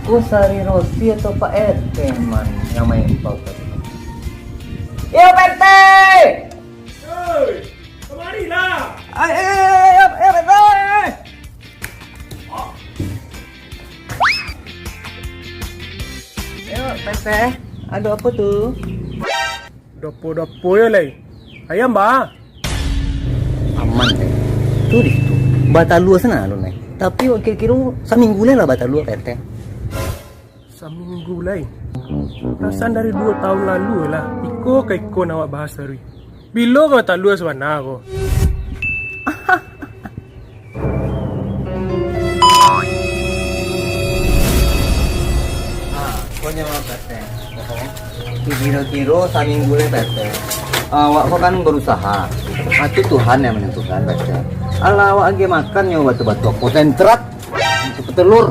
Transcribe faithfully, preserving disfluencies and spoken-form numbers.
Ko Sari Rosti atau Pak R T man nan main pau tadi? Yo, Pak R T! Hei, kamarilah! Ai, ai, ai, ai, ai, Pak R T! Yo, Pak R T, ado apo tu? Dopo-dopo yo lai. Ayam ba? Aman, Teh. Tu di situ. Batalua sanak alun, Teh. Tapi, wak kiro-kiro saminggu lai lah batalua, Pak R T. Saminggu lai? Pasan dari duo taun lalu lah. Iko ka iko nan awak bahas tadi. Bilo ka batalua sabana ko? Ah, ko nyo, Pak R T. Kiro-kiro saminggu lai, Pak R T. Awak ko kan barusaha. Ah, tu Tuhan nan manantukan, Pak R T. Alah, awak agiah makan nyo batu-batu konsentrat, batu petelur.